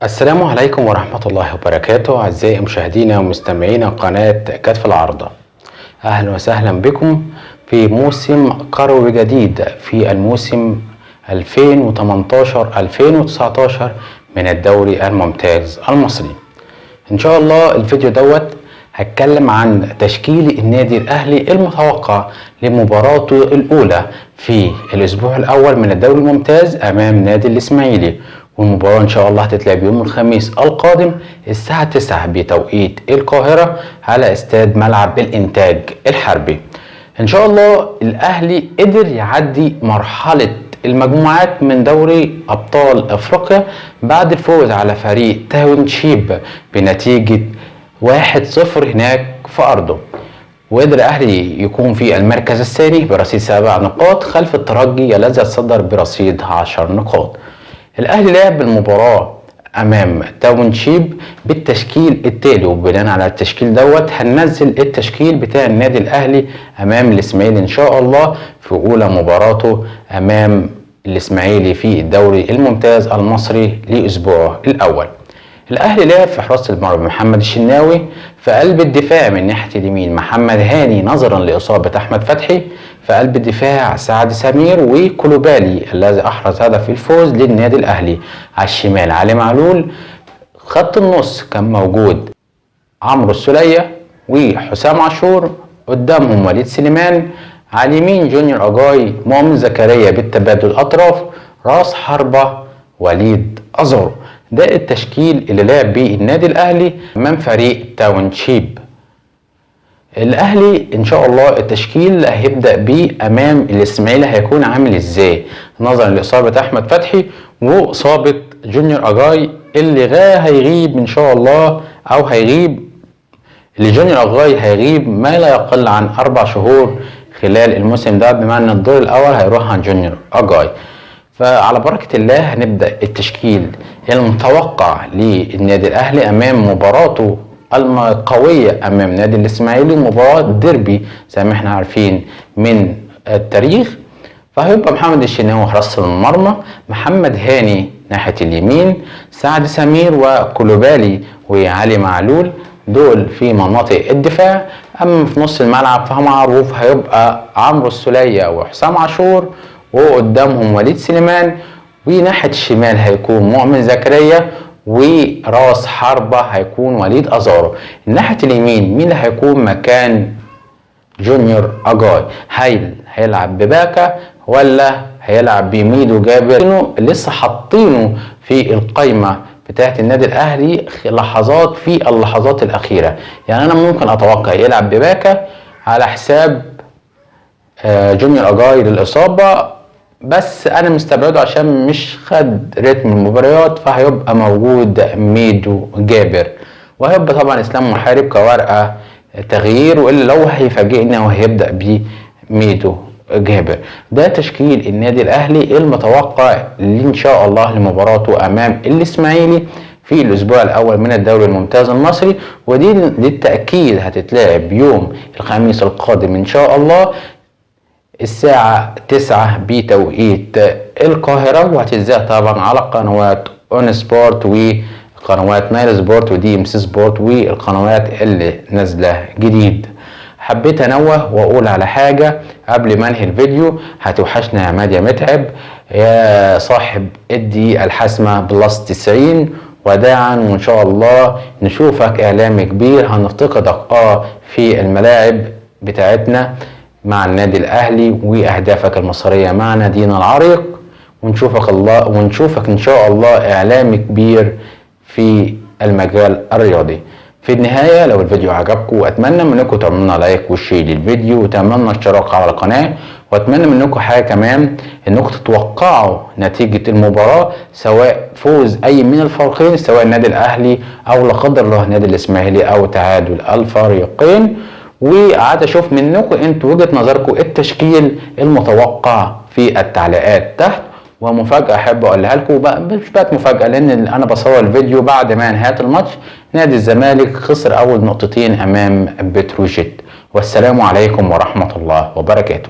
السلام عليكم ورحمة الله وبركاته، أعزائي مشاهدينا ومستمعينا قناة كتف العارضة، أهلا وسهلا بكم في موسم كروي جديد في الموسم 2018-2019 من الدوري الممتاز المصري. إن شاء الله الفيديو دوت هتكلم عن تشكيل النادي الأهلي المتوقع لمباراته الأولى في الأسبوع الأول من الدوري الممتاز أمام نادي الإسماعيلي، والمباراة إن شاء الله هتتلعب يوم الخميس القادم الساعة 9 بتوقيت القاهرة على استاد ملعب الإنتاج الحربي. إن شاء الله الأهلي قدر يعدي مرحلة المجموعات من دوري أبطال أفريقيا بعد الفوز على فريق تاونشيب بنتيجة 1-0 هناك في أرضه، وقدر الأهلي يكون في المركز الثاني برصيد 7 نقاط خلف الترجي الذي يتصدر برصيد 10 نقاط. الأهلي لعب المباراة أمام تاونشيب بالتشكيل التالي، وبناء على التشكيل دوت هننزل التشكيل بتاع النادي الأهلي أمام الإسماعيلي إن شاء الله في أولى مباراته أمام الإسماعيلي في الدوري الممتاز المصري لأسبوعه الأول. الأهلي لعب في حراسة المرمى محمد الشناوي، في قلب الدفاع من ناحية اليمين محمد هاني نظرا لإصابة أحمد فتحي، في قلب الدفاع سعد سمير وكولوبالي الذي أحرز هدف الفوز للنادي الأهلي، على الشمال علي معلول، خط النص كان موجود عمرو السولية وحسام عاشور، قدامهم وليد سليمان، على اليمين جونيور أجاي، مؤمن زكريا بالتبادل أطراف، راس حربة وليد أزارو. ده التشكيل اللي لعب بيه النادي الأهلي أمام فريق تاونشيب. الأهلي إن شاء الله التشكيل اللي هيبدأ بيه أمام الإسماعيلي هيكون عامل إزاي نظرا لإصابة أحمد فتحي وإصابة جونيور أجاي اللي هيغيب إن شاء الله، أو هيغيب اللي جونيور أجاي هيغيب ما لا يقل عن 4 شهور خلال الموسم ده، بما أن الدور الأول هيروح عن جونيور أجاي. فعلى بركة الله هنبدأ التشكيل المتوقع للنادي الأهلي أمام مباراته القوية أمام نادي الإسماعيلي، مباراة ديربي زي ما احنا عارفين من التاريخ. فهيبقى محمد الشناوي حراسة المرمى، محمد هاني ناحية اليمين، سعد سمير وكولوبالي وعلي معلول دول في مناطق الدفاع. أما في نص الملعب فمعروف هيبقى عمرو السولية وحسام عاشور وقدامهم وليد سليمان، وناحية الشمال هيكون مؤمن زكريا، وراس حربة هيكون وليد أزارو. ناحية اليمين مين اللي هيكون مكان جونيور أجاي؟ هل هيلعب بباكا ولا هيلعب بميدو جابر؟ لسه حاطينه في القايمة بتاعت النادي الأهلي لحظات في اللحظات الأخيرة، يعني أنا ممكن أتوقع يلعب بباكا على حساب جونيور أجاي للإصابة، بس انا مستبعده عشان مش خد رتم المباريات، فهيبقى موجود ميدو جابر، وهيبقى طبعا اسلام محارب كورقه تغيير، والا لو هيفاجئنا وهيبدا بيه ميدو جابر. ده تشكيل النادي الاهلي المتوقع ان شاء الله لمباراته امام الاسماعيلي في الاسبوع الاول من الدوري الممتاز المصري، ودي للتاكيد هتتلعب يوم الخميس القادم ان شاء الله الساعة 9 بتوقيت القاهرة، وهتتذاع طبعا على قنوات اون سبورت وقنوات نايل سبورت ودي ام سي سبورت والقنوات اللي نازلة جديد. حبيت انوه واقول على حاجة قبل ما انهي الفيديو، هتوحشنا يا عماد يا متعب يا صاحب الدقيقة الحاسمة plus 90، وداعا وان شاء الله نشوفك اعلامي كبير، هنفتقدك في الملاعب بتاعتنا مع النادي الاهلي واهدافك المصريه مع نادينا العريق، ونشوفك ان شاء الله اعلامي كبير في المجال الرياضي. في النهايه لو الفيديو عجبكم اتمنى منكم تعملوا like و share للفيديو وتعملوا اشتراك على القناه، واتمنى منكم حاجه كمان انكم تتوقعوا نتيجه المباراه، سواء فوز اي من الفريقين سواء النادي الاهلي او لا قدر الله النادي الاسماعيلي او تعادل الفريقين. وقعدت اشوف منكم انتوا وجهة نظركم التشكيل المتوقع في التعليقات تحت. ومفاجأة احب اقولها لكم بقى، مش بقت مفاجأة لان انا بصور الفيديو بعد ما نهاية الماتش، نادي الزمالك خسر اول نقطتين امام بتروجيت. والسلام عليكم ورحمة الله وبركاته.